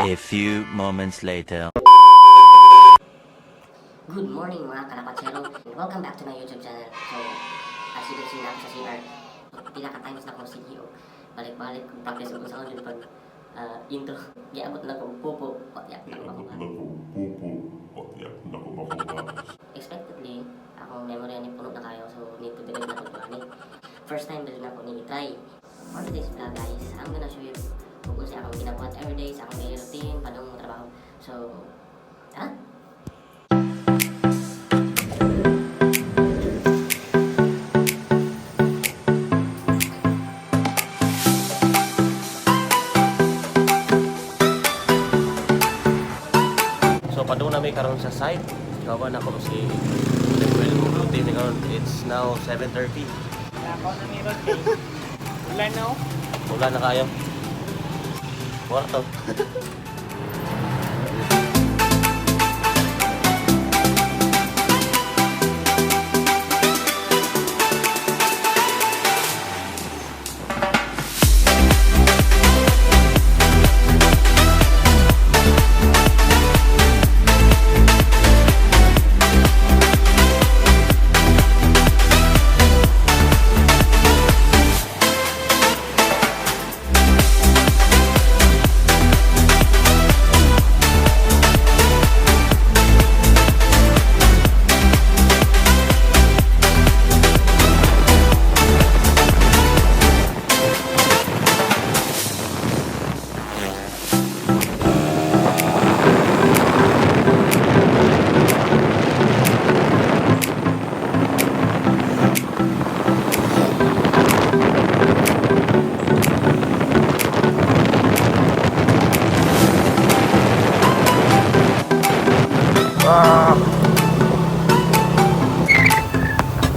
A few moments later. Good morning, mga kalapatsero. Welcome back to my YouTube channel. So, as you can see, na ako sa CR. So, pila ka times na akong CEO. Balik-balik kung practice ko sa yun pag intro. Giabot na ko pupo. Patiyak na ko makuha. Expectedly, akong memory ani puno na kayo. So, need to delete na ko to ani. First time din ako ni try. For today's vlog, guys, I'm gonna show you kung unsa akong ginabuhat everyday sa akong daily routine, padung mo trabaho. So, tara! So padung na mi karon sa site. Kawa na ko si Lemuel Muluti ni karon. It's now 7:30. Ako na meron kay. Ulan na oh. Wala na kayo. Kwarto.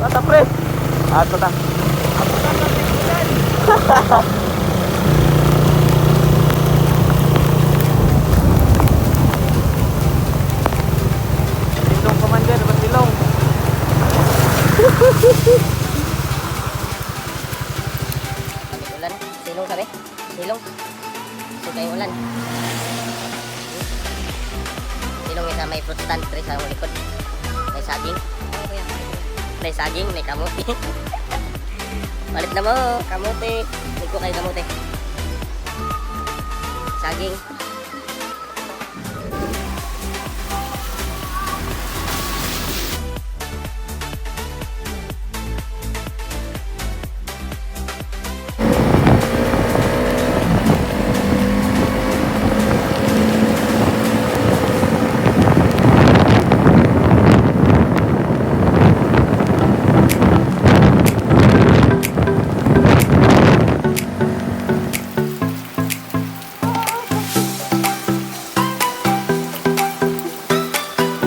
Ata pre. Ato ta. Silong, commander, basilong. Pag ulan, silong sabi. Silong. So kay ulan. Silong isa may fruit stand pre sa akong likod. May saging. May saging, may kamote. Palit na mo, kamote. Liko kayo kamote. Saging.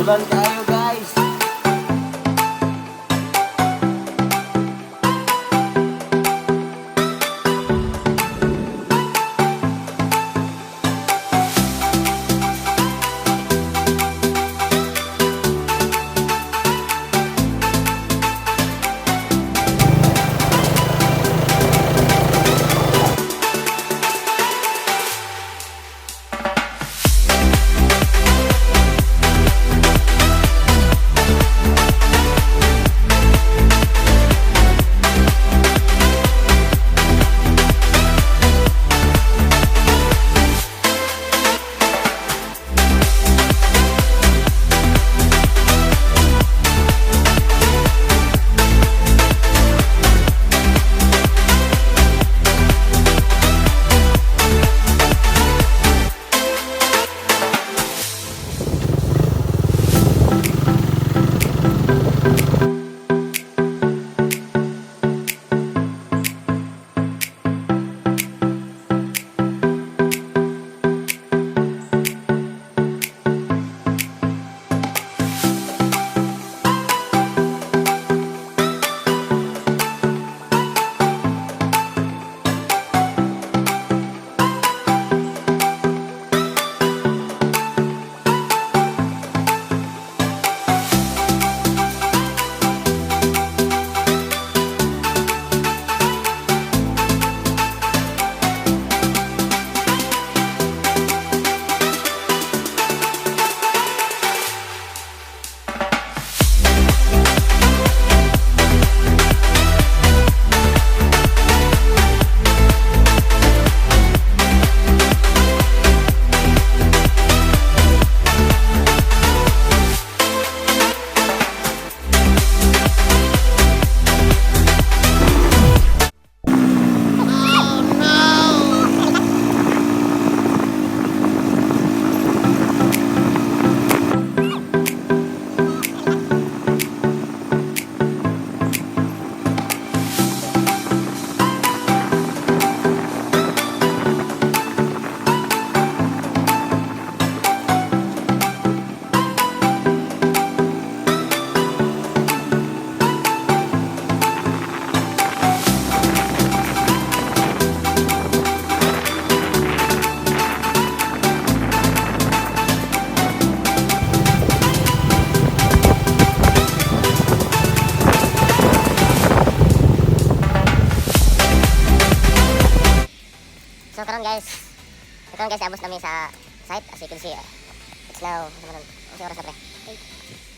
Ulan kayo, guys. Ito guys, abos namin sa site. As you can see, it's now, ano man, ano oras na pre?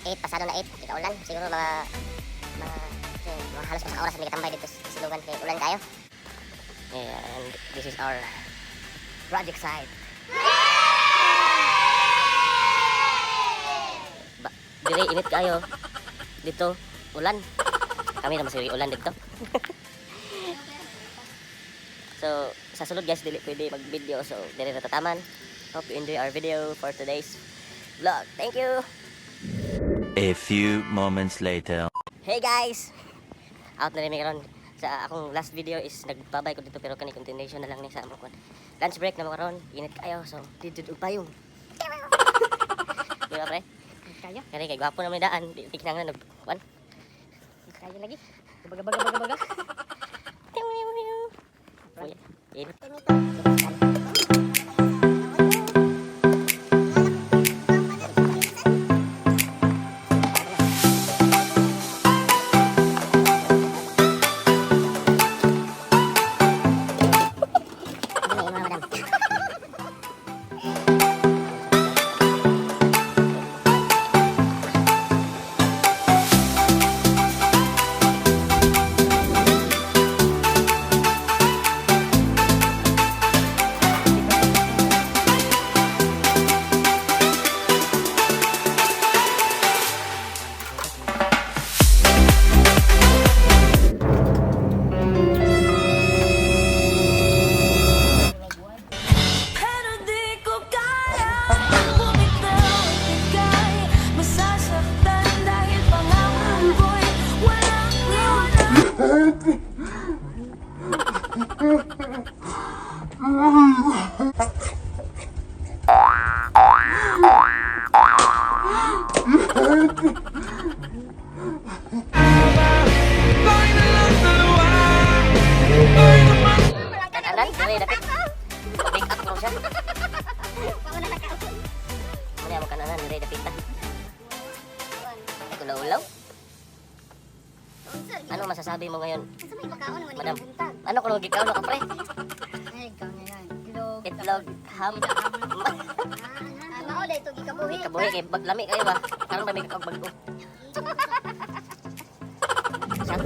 8, pasado na 8, ikaulan. Siguro mga halos usa ka oras kami katambay dito sa Silogan. Kay ulan kayo. And this is our project site. Ba, dire init kayo. Dito, ulan. Kami naman siguro ulan dito. So, sa sulod guys, dili pwede mag-video. So, dire na tataman. Hope you enjoy our video for today's vlog. Thank you! A few moments later. Hey guys! Out na rin mi karon. Sa akong last video is nagbabay ko dito pero kani continuation na lang ni sa among kwan. Lunch break na mo karon. Init kayo. So, dito og payong. Di ba pre? Kaya? Kani kay gwapo na may daan. Di kinahanglan nag kwan. Kaya lagi. Baga baga baga baga. Uy, init. Pero di ko kaya bumitaw at ika'y masasaktan dahil pangako ko'y walang iwanan. Kanan, dili dapit. Pick up mo siya. Muna mo kananan, dili dapit ta. Ay, ulaw-ulaw. Ano masasabi mo ngayon, madam? Ano kung gikaw ka pre? Itlog, ham. Kabuhi kay bag lami kayo ba? Karon ba may kakag bago? Siya.